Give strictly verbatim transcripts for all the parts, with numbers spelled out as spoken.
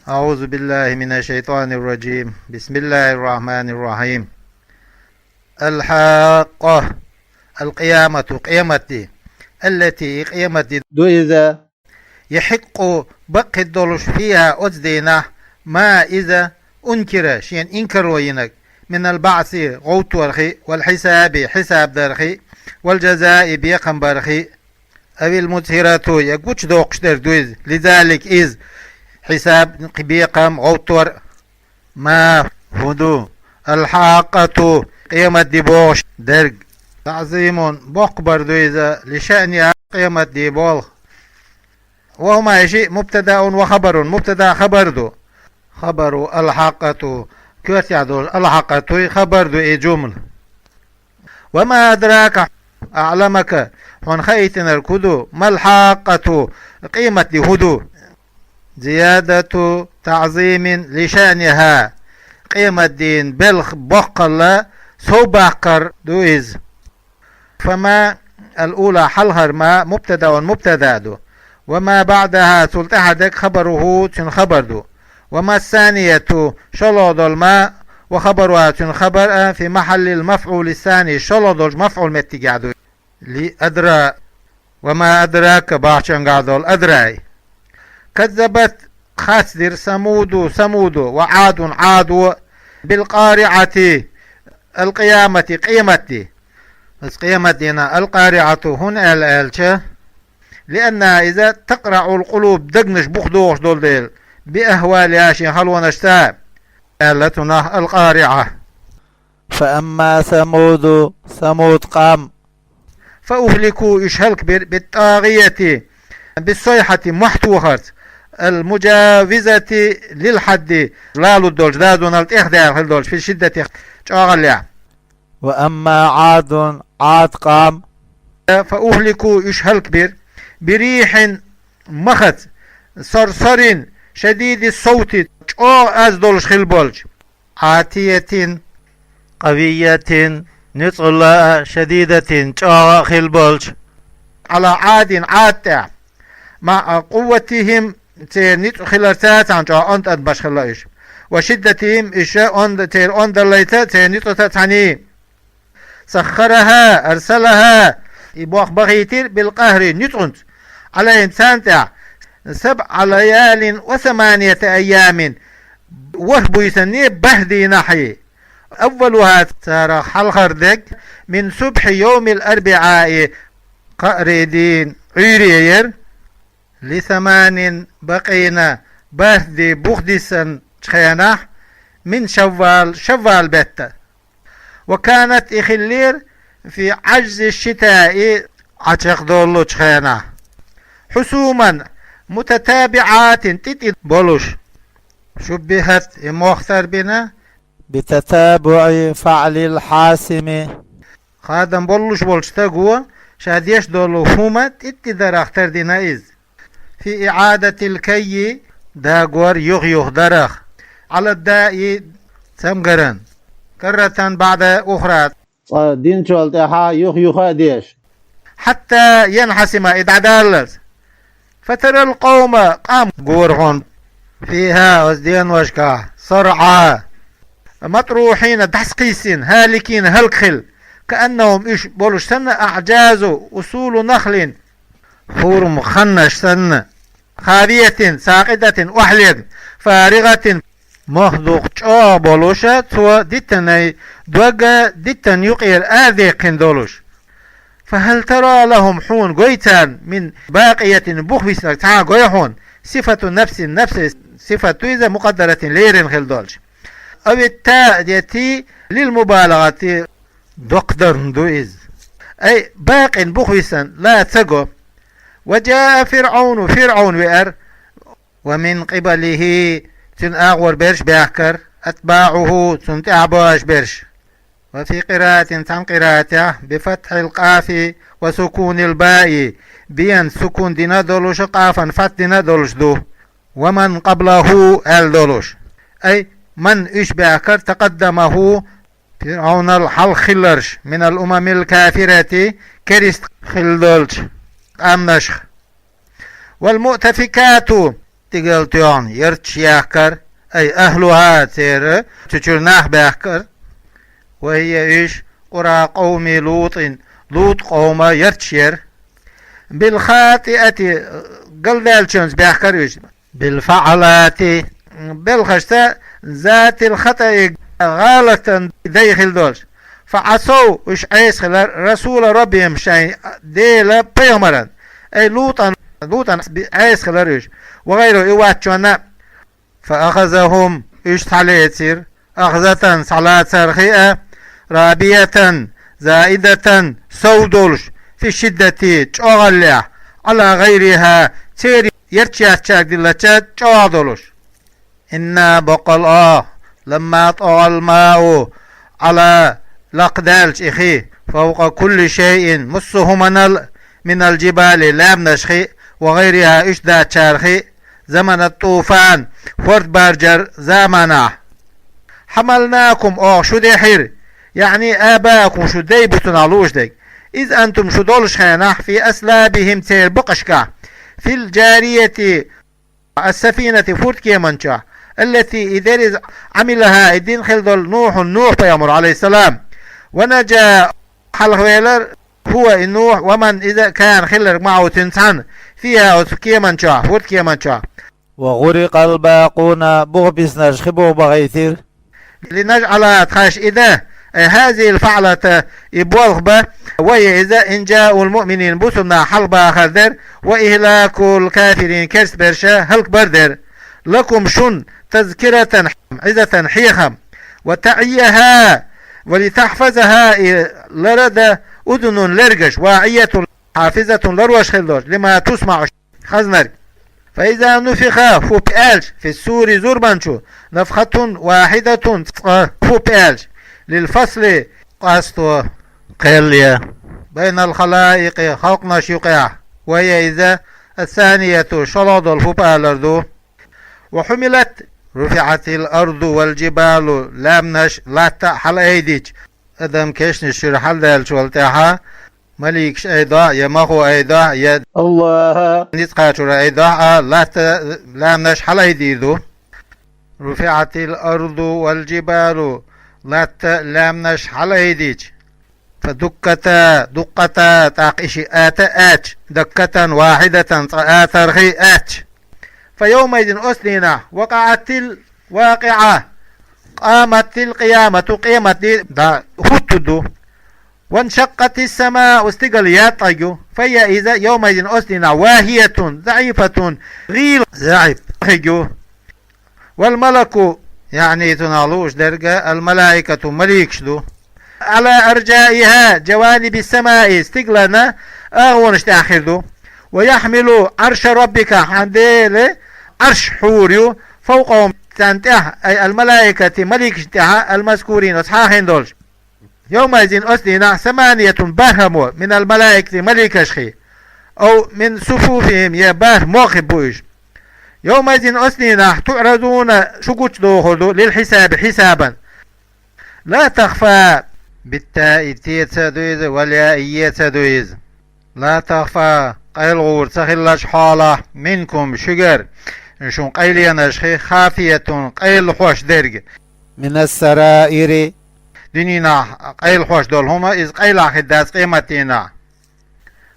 أعوذ بالله من الشيطان الرجيم. بسم الله الرحمن الرحيم. الحاقة. القيامة, къематди. التي, и къематди ду иза. يحق, бакъхӀитта долуш, فيها, оцу дийнахь, ما, иза, أنكر, шена инкаро йинарг, من البعث, гӀовттарх, والحساب, хьисаб дарх, والجزاء, бекхам барх. أو المظهرة, я гучудоккхуш дерг ду иза, لذلك, иза, хьисаб, кхин бекхам, гӀовттар. ما, хӀун ду, الحاقة, къематди бохуш дерг. تعظيم, боккха бар ду иза, لشأنها, къематди болх. وهما, и шиъ, مبتدأ وخبر, мубтада, хабар ду. خبر الحاقة, коьртехь долу الحاقة хабар ду и жумла. وما أدراك, أعلمك, хьуна хаийтинарг хӀун ду, ما الحاقة, къематди хӀун ду. زيادة تعظيم لشأنها, къематдин белхан боккхалла совбаккхар ду иза. فما الأولى, хьалхара ما, مبتدأ, мубтада ду. وما بعدها, цул тӀаьхьа дерг, خبره, цуьнан хабар ду. وما الثانية, шолгӀа долу ما, وخبرها, цуьнан хабар а, في محل المفعول الثاني, шолгӀа долчу мафӀул меттигехь ду. لأدرى. وما أدراك, бахчангахь долу أدرى. كذبت, харцдира, ثمود, Самуд, وعاد, Ӏад, بالقارعة, القيامة, къематди. Аса къематдийнахь القارعة хӀунда аьлла аьлча, لأنها, иза, تقرع القلوب, дегнаш бухдохуш долу дела, بأهوالها, шен халонашца, аьлла цунах القارعة. فأما ثمود, Самуд къам. فأهلكوا, уьш хӀаллакбира, بالطاغية, بالصيحة, мохь тохарца, المجاوزة للحد, лалур долчу дазонал тӀехдаьлла хир долчу, في الشدة, чӀогӀаллехь. وأما عاد, Ӏад къам. فأهلكوا, уьш хӀаллакбира, بريح, махаца, صرصر, شديد الصوت, чӀогӀа аз долуш хилла болчу, عاتية, قوية, ницкъала а, شديدة, чӀогӀа а хилла болчу, على عاد, Ӏад тӀехь, مع قوتهم, церан ницкъ хиларца цхьаьна чӀогӀа онда-онда баш хилла уьш, وشدتهم, уьш онда, церан ондаллица, церан ницкъаца цхьаьний. سخرها, أرسلها, и мохь бахийтира, بالقهر, ницкъаца, عليهم, царна тӀехь, سبع ليال وثمانية أيام, ворхӀ буьйсанний бархӀ дийнахьий. أولها, царах хьалхара дерг, من صبح يوم الأربعاء, кхаарин дийнан Ӏуьйре яра, لثمان بقين, бархӀ де бух диссинчу хенахь, من شوال, шаввал беттан. وكانت, и хиллера, في عجز الشتاء, Ӏа чекхдоллучу хенахь, حسوما متتابعات, тӀе-тӀе болуш. شبهت, и мохь тарбина, بتتابع فعل الحاسم, хадам боллуш волчу стаго ша деш долу хӀума тӀе-тӀе дарах тардина иза. في إعادة الكي, дагор юх-юха дарах, على الداء, цамгаран, كرة بعد أخرى, цкъа динчул тӀаьхьа юх-юха а деш. حتى ينحسم, и дӀадаллалц. فترى القوم, къам гора хьуна, فيها, оцу деношкахь, صرعى, مطروحين, дӀасакхиссина, هالكين, хӀаллакьхилла, كأنهم, уьш болуш санна, أعجاز, أصول نخل, хӀурма ханнаш санна, خاوية, ساقطة, охьалегна, فارغة, мохь дукха чӀогӀа болуш а, цо дитанай дог а дитанна юкъера арадаьккхина долуш. فهل ترى لهم, хьуна гой царна, من باقية, бух биснарг цхьа а гой хьуна, صفة نفس, нафсий сифат ду иза, مقدرة, лерина хилла долчу. أو التاء, я ти, للمبالغة, доккха дарна ду иза. أي باق, бух висина, لا, ца го. وجاء فرعون, ФирӀаун веара, ومن قبله, цуьнан агӀор берш баьхкара, أتباعه, цунна тӀаьхьа боьлхуш берш. وفي قراءة, цхьана къираатехь, بفتح القاف وسكون الباء, бен сукун дина а долуш, къафан фатхь дина а долуш ду. ومن قبله аьлла долуш. أي من, уьш баьхкара, تقدمه, ФирӀаунал хьалха хилларш, من الأمم الكافرة, керста хилла долчу къаьмнашха. والمؤتفكات, Стигал тоьхна ярташ яхкар, أي أهلها, церан, цу чуьра нах баьхкар. وهي, уьш, قرى قوم لوط, ЛутӀ къоман ярташ яр. بالخاطئة, галдаьллачунца баьхкар уьш. بالفعلات, белхашца, ذات الخطأ, гӀалатан дай хилла долуш. فعصوا, уьш Ӏеса хилар, رسول ربهم, шайн Делан пайхамаран. أي لوطا, ЛутӀан Ӏеса хилар уьш. وغيره, и вац чонна. فأخذهم, уьш схьалецира, أخذة, схьалацар хиъа, رابية, زائدة, сов долуш, في الشدة, чӀогӀаллехь, على غيرها, церан ярташ яьччаьрга диллача чӀогӀа долуш. إنا, боккъал оха, لما طغى الماء, Ӏала, лакхадаьлча и хи, فوق كل شيء, массо а хӀуманал, من الجبال, лаьмнаш хи, وغيرها, уьш дацчар хи, زمن الطوفان, хӀорд баржар заманахь. حملناكم, оха шу дехьира, يعني آباءكم, шун дай бу цунах лууш дерг. إذ أنتم, шу долуш хенахь, في أصلابهم, церан букъашкахь, في الجارية, السفينة, фурд-кеман чохь, التي, и дерриг, عملها, и дина хилла долу Нухьун, Нухь-пайхамар, عليه السلام, ونجا, хьалхавелира, هو, и Нухь, ومن, иза, كان, хилларг, معه, цуьнца цхьаьна, فيها, оцу кеман чохь, фурд-кеман чохь. وغرق الباقون, буха биснарш хи буха бахийтира. لنجعلها, тхаьш и дан, أي هذه الفعلة, и болх бан, وهي, иза, إنجاء المؤمنين, бусулба нах хьалхабахар дара, وإهلاك الكافرين, керстберш хӀаллакбар дара. لكم, шуна, تذكرة, عظة, хьехам, وتعيها, ولتحفظها, и лардан, أذن, лергаш, واعية, حافظة, ларъеш хилла долуш, لما تسمع, хазнарг. فإذا نفخ, фуп аьлча, في الصور, зурбан чу, نفخة واحدة, цкъа фуп аьлча, للفصل, къасто, кхел ян, بين الخلائق, халкъанаш юкъахь, وهي, иза, الثانية, шолгӀа долу фуп алар ду. وحملت, رفعت الأرض والجبال, лаьмнаш, латта а хьалаайдича, адам кешнаш чуьра хьалдаьллачул тӀаьхьа, маликаш айдохь а, я махо айдохь а, я, АллахӀа, ницкъ кхачаро айдохь а, латта, лаьмнаш хьалаайдийр ду. رفعت الأرض والجبال, латта, лаьмнаш хьалаайдича. فدكتا, دكتا, тӀаккха и шиъ ата а аьттача, دكة واحدة, цкъа атар хи а аьттача. فيومئذ, оцу дийнахь, وقعت الواقعة, قامت القيامة, къемат де дӀахӀуттур ду. وانشقت السماء, стигала яьттӀаг ю. فهي, иза, يومئذ, оцу дийнахь, واهية, ضعيفة, гӀийла, заӀиф хиг ю. والملك, яъни цунах лууш дерг, الملائكة, маликаш ду. على أرجائها, جوانب السماء, стигалан агӀонаш тӀехь хир ду. ويحمل عرش ربك, хьан Делан Ӏарш хьур ю, فوقهم, царна тӀехь, أي الملائكة, маликашна тӀехь, المذكورين, оцу хьахийна долуш. يومئذ, оцу дийнахь, ثمانية, бархӀамо, من الملائكة, маликашхий, أو من صفوفهم, я бархӀ могӀа хи бу уьш. يومئذ, оцу дийнахь, تعرضون, шу гучудохур ду, للحساب, хьисабан. لا تخفى, битта и теца ду иза, вал я и еца ду иза. لا تخفى, къайлахур ца хиллачу хьолахь, منكم, шуьгара, шун къайленаш хи, خافية, къайлахьош дерг. من السرائر, дуьненахь къайлахьош долу хӀума, иза къайлахь хир дац къематдийнахь.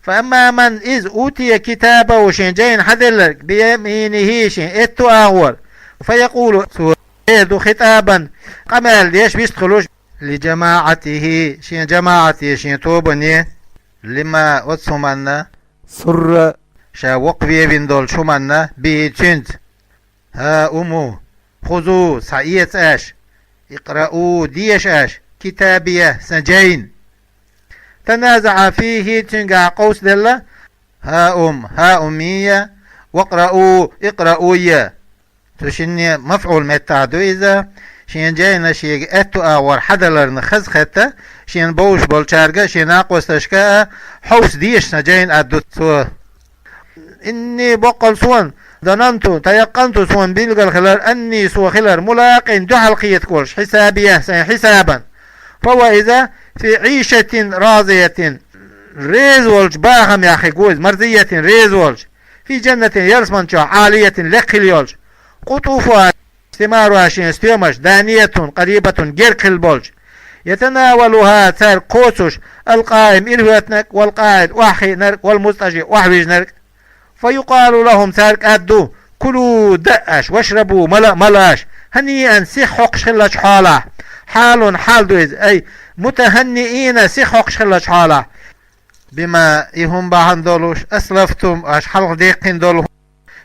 فأما من, иза, أوتي كتابه, шен жайна хьаделларг, بيمينه, шен аьтту агӀор, فيقول, цо эр ду خطابا, къамел деш, вистхуьлуш, لجماعته, шен жамаӀате, шен тобане, لما, оцу хӀуманна, سر, ша вокхавевина долчу хӀуманна, به, цуьнца. هاؤم, خذوا, схьаэца аша, اقرءوا, деша аша, كتابيه, сан жайна. تنازعا فيه, цуьнгахь къовсаделла, هاؤم, هاؤميه, واقرءوا, اقرءويه. Цу шинне мафӀул меттахь ду иза, шен жайна шега аьтту агӀор хьадаларна хазахетта, шена бовзуш болчаьрга а, шен накъосташка а хьовса деша сан жайна, аьлла ду цо. إني, боккъал суна, ظننت, تيقنت, суна билгал хилар, أني, со хилар, ملاق, дуьхьал кхеташ волуш, حسابيه, сайн хьисабан. فهو, иза, في عيشة راضية, реза волчу бахамехь хир ву иза, مرضية, реза волчу. في جنة ялсмани чохь, عالية лекха хила йолчу, قطوفها ثمارها шен стоьмаш, دانية قريبة герга хила болчу, يتناولها цаьрга кхочуш, القائم ирахӀоьттинарг, والقاعد охьахиънарг, والمضطجع охьавижнарг. فيقال لهم цаьрга аьлла ду: كلوا даа аша, واشربوا мала а мала аша, هنيئا сиха хьокхуш хиллачу хьолахь. حال хьал ду иза, أي متهنئين сиха хьокхуш хиллачу хьолахь. بما и хӀума бахьана долуш, أسلفتم аша хьалха даьккхина долу,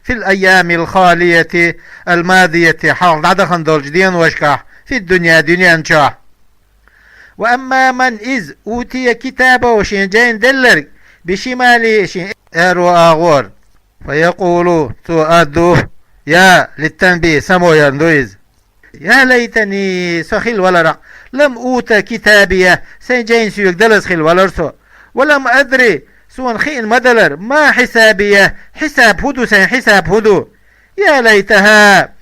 في الأيام الخالية الماضية хьалха дӀадахана долчу деношкахь, في الدنيا дуьнен чохь. وأما من иза أوتي كتابه шен жайна делларг, بشماله шен аьрру агӀор, فيقول цо аьлла ду: يا للتنبيه само ярна ду иза. يا ليتني со хилла валарах, لم أوت كتابيه сайн жайна соьга далаза хилла валара со. ولم أدر суна хиъна ма далара, ما حسابيه хьисаб хӀун ду, сайн хьисаб хӀун ду. يا ليتها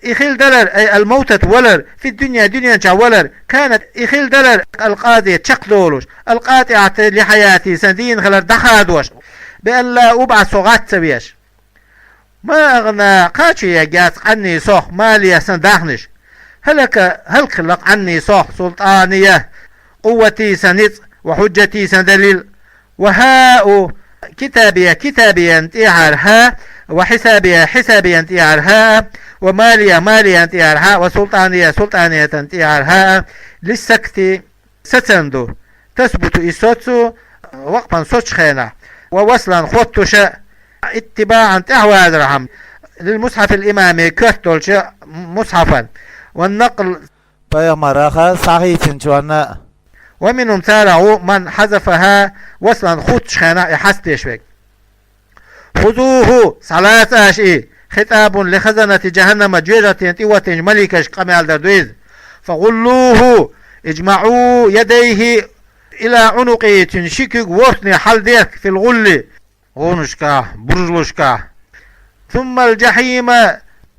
и хилла далар, أي الموتة валар, في الدنيا дуьнен чохь валар, كانت и хилла далар, القاضية чекхдолуш, القاطعة لحياتي сан дийна хилар дӀахадош, بأن لا أبعث со гӀатта ца веш. ما أغنى кхачо еггеш яц къанний сох, ماليه сан дахнаш. هلك хӀаллакьхилла къанний сох, سلطانيه къуватий сан ницкъ, وحجتي сан далил. وهاء كتابيه китабиен тӀехьара хӀа, وحسابيه хьисабиен тӀехьара хӀа, وماليه малиен тӀехьара хӀа, وسلطانيه султӀаниятан тӀехьара хӀа. للسكت сацам ду, تثبت и соцу, وقفا соцучу хенахь, ووصلا хоттуш, اتباعا тӀаьхьавазархьама, للمصحف الإمامي коьрта долчу мусхьафан, والنقل пайхамарах схьахӀиттинчунна. ومنهم царах ву, من حذفها وصلا хуттучу хенахь и хьастеш верг. خذوه схьалаца аша и, خطاب لخزنة جهنم жоьжахатин тӀе хӀоттийначу маликашка къамел дар ду иза. فغلوه اجمعوا يديه إلى عنقه цуьнан ши куьг ворхӀане хьалдехка, في الغل гӀунашкахь, буржалашкахь. ثم الجحيم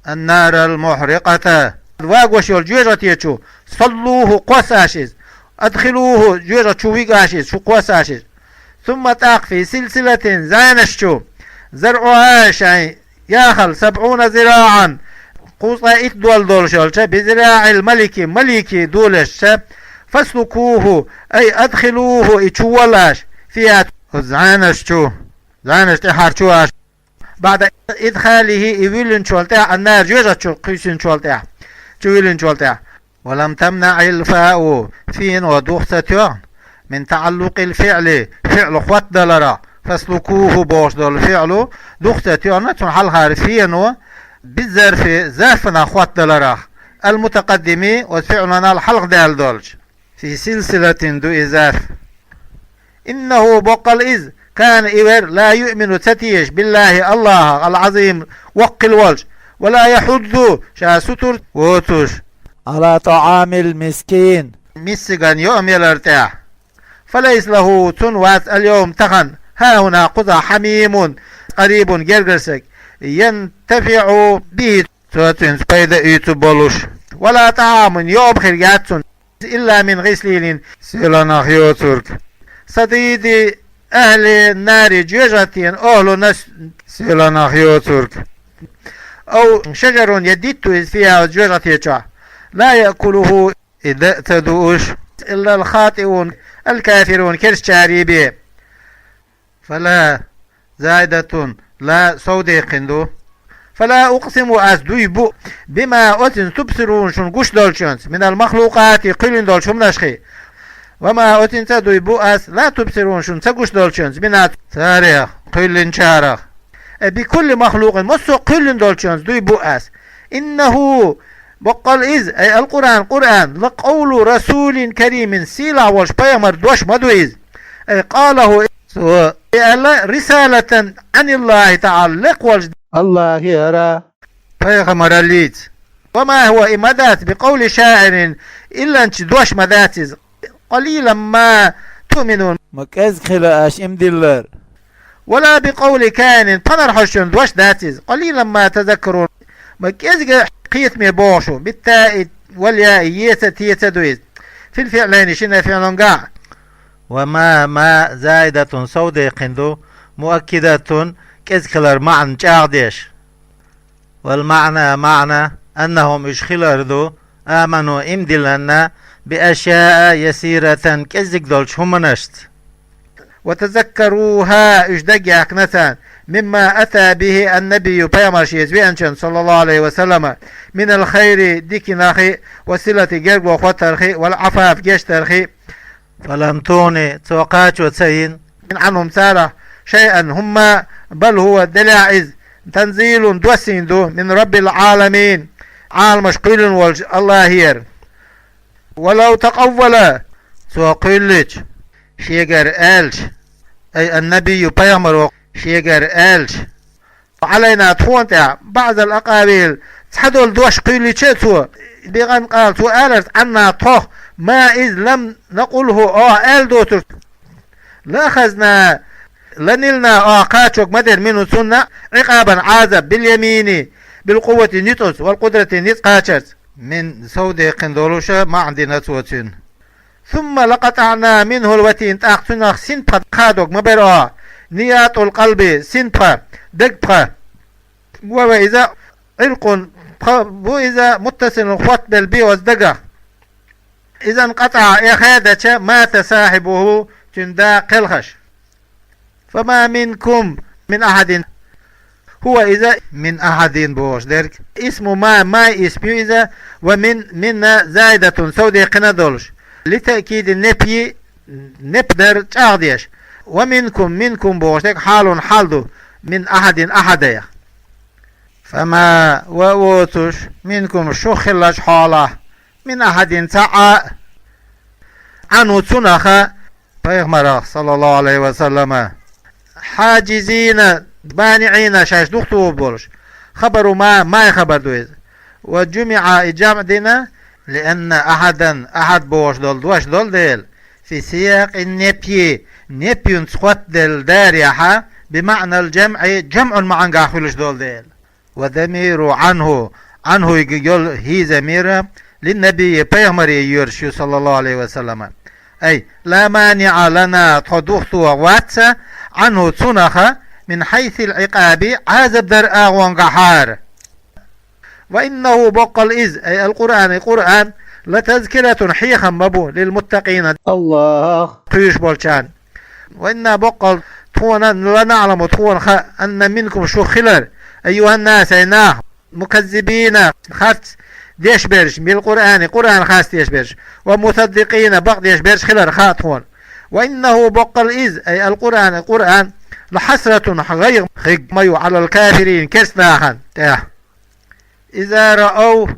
النار المحرقة вагош йолу жоьжахате чу, صلوه кхосса аша иза, أدخلوه жоьжахати чу вига аша иза, шу кхосса аша иза. ثم тӀаккха في سلسلة зӀенаш чу, ذرعها шайн яхалла, سبعون ذراعا кхузткъе итт дола долуш йолча, بذراع الملك маликийн долешча, فاسلكوه أي أدخلوه и чу волла аша, فيها оцу зӀенаш чу, зӀенаш тӀаьхьара чу аша. بعد إدخاله и вуьллинчул тӀаьхьа, النار жоьжахати чу кхуьйсинчул тӀаьхьа, чу вуьллинчул тӀаьхьа. ولم تمنع الفاء феано дукха ца тоьхна, من تعلق الفعل фиӀл хоттадаларах, فاسلكوه бохуш долу фиӀл дукха ца тоьхна, цунна хьалхара феано بالظرف зарфанах хоттадаларах, المتقدم оцу фиӀланал хьалха даьлла долчу. في سلسلة ду и зарф. إنه боккъал иза, كان и вер, لا يؤمن ца тешаш, بالله АллахӀах, العظيم воккхал волчу, ولا يحض ша сутар воцуш, على طعام المسكين мискиган йоам ялар тӀехь. فليس له цунна вац, اليوم тахана, هاهنا кхузахь, حميم قريب гергара стаг, ينتفع به цо цуьнца пайда уьйцу болуш, ولا طعام йоам хир яц цунна, إلا من غسلين сийланах йоцург, صديد أهل النار жоьжахатин охӀланаш сийланах йоцург. أو شجر я дитт ду иза, فيها жоьжахати чохь, لا يأكله и даа ца дууш, إلا الخاطئون الكافرون керстачарий бен. فلا زائدة لا совдаккхина ду. فلا أقسم ас дуй бу, بما оцунца تبصرون шуна гуш долчуьнца, من المخلوقات кхоьллина долчу хӀуманашхий. وما оцунца дуй бу ас, لا تبصرون шуна ца гуш долчуьнца, منها царех, кхоьллинчарах. أي بكل مخلوق массо а кхоьллина долчуьнца дуй бу ас. إنه боккъал иза, أي القرآن Къуръан, لقول رسول كريم сийлахь волчу пайхамаран дош ма ду иза. أي قاله цо и аьлла, رسالة عن الله تعالى лекха волчу АллахӀера пайхамараллица. وما هو и ма дац, بقول شاعر илланча дош ма дац иза. قليلا ما تؤمنون ма кӀезиг хила аша иман диллар. ولا بقول كاهن пхьанархошчун дош дац иза. قليلا ما تذكرون ма кӀезига кхетаме боху шу, بالتاء والياء еца а, теца а ду иза. في الفعلين шина фиълангахь. وما ма زائدة совдаккхина ду, مؤكدة кӀезиг хилар маӀан чӀагӀдеш. والمعنى, маӀан, أنهم, уьш хилар ду, آمنوا, иман диллина, بأشياء يسيرة, кӀезиг долчу хӀуманашца. وتذكروها, уьш дагаяьккхина царна, مما أتى به النبي, пайхамар шеца веанчунна, صلى الله عليه وسلم, من الخير, диканахи, والصلة, гергарло хӀоттархи, والعفاف, гечдархи. فلم تغن, цо кхачо ца йина, عنهم, царах, شيئا, хӀумма, بل هو, делахь иза, تنزيل, доссийна ду, من رب العالمين, Ӏаламаш кхоьллина волчу АллахӀера. ولو تقول, цо кхоьллича, шегара аьлча, أي النبي, пайхамаро шегара аьлча, علينا, тхуна тӀехь, بعض الأقاويل, цхьадолу дош кхоьллича а цо, بغير قال, цо аларца, عنا, тхох, ما, иза, لم نقله, оха аьлла доцург, لأخذنا, ланилла оха кхачорг ма дерра, منه, цунна, عقابا, Ӏазаб, باليمين, بالقوة, ницкъаца, والقدرة, ницкъ кхачарца. من, совдаккхина долуш а маӀан дина цо цуьнан. ثم لقطعنا منه الوتين, тӀаккха цунах синпха кхадог ма бара оха, نياط القلب, синпха, дагпха. وهو, иза, علق, пха бу иза, متصل, хоттабелла бен оцу дагах. إذا انقطع, и хадача, مات صاحبه, цуьнан да кхелхаш. فما منكم من أحد, هو, иза, من أحد бохуш дерг, اسم ما, ما, исм ю иза, ومن, من, زائدة, совдаккхина долуш, لتأكيد النفي, нефи дар чӀагӀдеш. ومنكم, منكم бохуш дерг حال, хьал ду, من أحد, أحد-ах. فما, ва воцуш, منكم, шух хиллачу хьолах, من أحد, цхьа а, عنه, цунах, пайхамарах, صلى الله عليه وسلم, حاجزين, مانعين, шаьш духтур болуш. خبر ما, ما-й хабар ду иза. وجمع, и жамӀ дина, لأن أحدا, أحد бохуш долу дош долу дела, في سياق النفي, нефинца хоттаделла дарехь, بمعنى الجمع, жамӀун маӀанехь хуьлуш долу дела. وضمير عنه, Ӏанхуйга йолу хӀий замир, للنبي, пайхамаре йоьрзуш ю, صلى الله عليه وسلم. أي لا مانع لنا, тхо духтур вац, عنه, цунах, من حيث العقاب, Ӏазап даран агӀонгахьара. وإنه, боккъал иза, أي القرآن, Къуръан, لتذكرة, хьехам ма бу, للمتقين, АллахӀах кхоьруш болчарна. وإنا, боккъал, тхуна, لنعلم, тхуна хаьа, أن منكم, шух хилар, أيها الناس, ай нах, مكذبين, харц деш берш, بالقرآن, Къуръан харц деш берш, ومصدقين, бакъдеш берш хилар хаьа тхуна. وإنه, боккъал иза, أي القرآن, Къуръан, لحسرة, гӀайгӀа хир ма ю, على الكافرين, керста нахана тӀехь. إذا رأوا,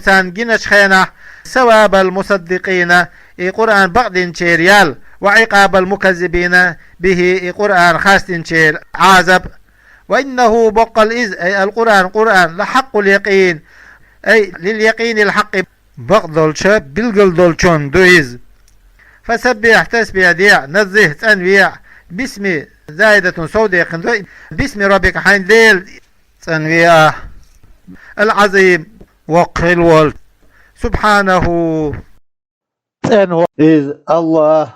царна гиначу хенахь, ثواب المصدقين, и Къуръан бакъдинчеран ял, وعقاب المكذبين به, и Къуръан харцдинчеран Ӏазап. وإنه, боккъал иза, أي القرآن, Къуръан, لحق اليقين, أي لليقين الحق, бакъдолчу, билггал долчун ду иза. فسبح, тасбихь де, نزه, цӀанве, باسم, زائدة, совдаккхина ду, باسم ربك, хьайн Делан цӀанве ахь, العظيم, воккха хила волу, سبحانه, цӀена ву иза АллахӀ,